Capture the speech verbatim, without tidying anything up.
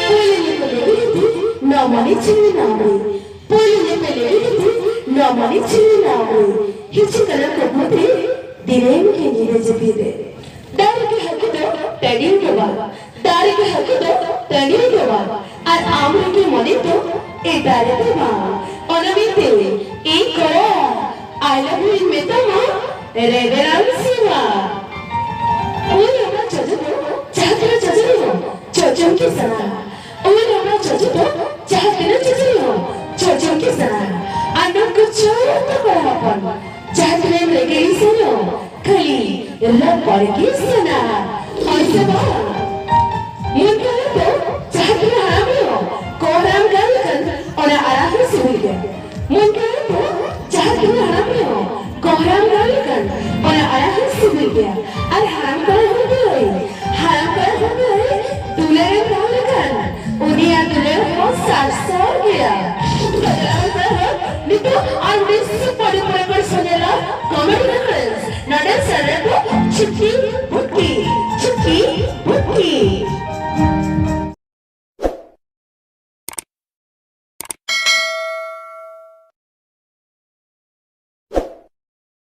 ᱯᱳᱭᱞᱳ ᱧᱮᱯᱮᱞ ᱞᱟᱹᱜᱤᱫ ᱛᱮ ᱱᱚᱣᱟ ᱢᱚᱱᱮ ᱡᱤᱣᱤ ᱱᱟᱣ ᱨᱮ᱾ ᱯᱳᱭᱞᱳ ᱧᱮᱯᱮᱞ ᱞᱟᱹᱜᱤᱫ ᱛᱮ ᱱᱚᱣᱟ ᱢᱚᱱᱮ ᱡᱤᱣᱤ ᱱᱟᱣ ᱨᱮ᱾ ᱦᱤᱡᱩᱜ ᱠᱟᱱᱟ ᱠᱩᱠᱢᱩ ᱛᱮ ᱫᱤᱱᱟᱹᱢ ᱜᱮ ᱧᱤᱫᱟᱹ ᱡᱟᱹᱯᱤᱫ ᱨᱮ᱾ ᱫᱟᱨᱮ ᱜᱮ ᱦᱟᱹᱠᱩ ᱫᱚ ᱴᱟᱺᱰᱤ ᱨᱮ ᱵᱟᱝ, ᱫᱟᱨᱮ ᱜᱮ ᱦᱟᱹᱠᱩ ᱫᱚ ᱴᱟᱺᱰᱤ ᱨᱮ ᱵᱟᱝ, ᱟᱨ ᱟᱢ ᱨᱮᱜᱮ ᱢᱚᱱᱮ ᱫᱚ ᱮᱴᱟᱜ ᱨᱮᱫᱚ ᱵᱟᱝ᱾ ᱚᱱᱟ ᱢᱮᱱᱛᱮ ᱤᱧ ᱠᱚᱲᱟ, I love you ᱤᱧ ᱢᱮᱛᱟᱢᱟ, ᱨᱮᱵᱮᱱ ᱟᱞᱚᱢ ᱥᱮᱱᱚᱜᱼᱟ᱾ ᱩᱭ ᱟᱢᱟᱜ ᱪᱚᱡᱚ ᱫᱚ ᱡᱟᱦᱟᱸ ᱛᱤᱱᱟᱹᱜ ᱪᱚᱡᱚ ᱨᱮᱦᱚᱸ ᱪᱚᱡᱚᱢ ᱜᱮ ᱥᱟᱱᱟ᱾ ᱩᱭ ᱟᱢᱟᱜ ᱪᱚᱡᱚ ᱫᱚ ᱡᱟᱦᱟᱸ ᱛᱤᱱᱟᱹᱜ ᱪᱚᱡᱚ ᱨᱮᱦᱚᱸ ᱪᱚᱡᱚᱢ ᱜᱮ ᱥᱟᱱᱟ᱾ ᱟᱨ ᱱᱩᱠᱩ ᱡᱚᱛᱚ ᱠᱚᱲᱟ ᱦᱚᱯᱚᱱ ᱡᱟᱦᱟᱸ ᱛᱤᱱᱟᱹᱜ ᱮᱢ ᱨᱮᱸᱜᱮᱡ ᱥᱮᱱᱚᱜ, ᱠᱷᱟᱹᱞᱤ ᱨᱚᱯᱚᱲ ᱜᱮ ᱥᱟᱱᱟ᱾ ᱦᱳᱭ ᱥᱮ ᱵᱟᱝ? ᱢᱩᱱᱜᱟᱹ ᱟᱲᱟᱜ ᱫᱚ ᱡᱟᱦᱟᱸ ᱛᱤᱱᱟᱹᱜ ᱦᱟᱲᱟᱢ ᱨᱮᱦᱚᱸ ᱠᱚᱦᱨᱟᱢ ᱜᱟᱱ ᱞᱮᱠᱷᱟᱱ ᱚᱱᱟ ᱟᱲᱟᱜ ᱦᱚᱸ ᱥᱤᱵᱤᱞ ᱜᱮᱭᱟ᱾ ᱢᱩᱱᱜᱟᱹ ᱟᱲᱟᱜ ᱫᱚ ᱡᱟᱦᱟᱸ ᱛᱤᱱᱟᱹᱜ ᱦᱟᱲᱟᱢ ᱨᱮᱦᱚᱸ ᱠᱚᱦᱨᱟᱢ ᱜᱟᱱ ᱞᱮᱠᱷᱟᱱ ᱚᱱᱟ ᱟᱲᱟᱜ ᱦᱚᱸ ᱥᱤᱵᱤᱞ ᱜᱮᱭᱟ᱾ ᱟᱨ ᱦᱟᱲᱟᱢ ᱠᱚᱲᱟ ᱦᱚᱲ ᱫᱚᱭ, ᱦᱟᱲᱟᱢ ᱠᱚᱲᱟ ᱦᱚᱲ ᱫᱚᱭ ᱫᱩᱞᱟᱹᱲᱮᱢ ᱜᱟᱱ ᱞᱮᱠᱷᱟᱱ ᱩᱱᱤᱭᱟᱜ ᱫᱩᱞᱟᱹᱲ ᱦᱚᱸ ᱥᱟᱨᱥᱟᱣ ᱜᱮᱭᱟ᱾ ᱯᱟᱛᱲᱟ ᱯᱟᱛᱲᱟ ᱦᱚᱲ ᱱᱤᱛᱚᱜ ᱟᱨ ᱩᱱᱤᱥᱥᱚ ᱯᱚᱨᱮ ᱯᱚᱨᱮ ᱠᱚ ᱥᱚᱧᱡᱚᱭ ᱞᱟᱞ ᱠᱚᱢᱮᱰᱤ ᱨᱮᱯᱷᱟᱨᱮᱱᱥ ᱱᱚᱰᱮ ᱥᱮᱴᱮᱨ ᱫᱚ ᱪᱷᱩᱴᱠᱤ ᱵᱷᱩᱴᱠᱤ, ᱪᱷᱩᱴᱠᱤ ᱵᱷᱩᱴᱠᱤ᱾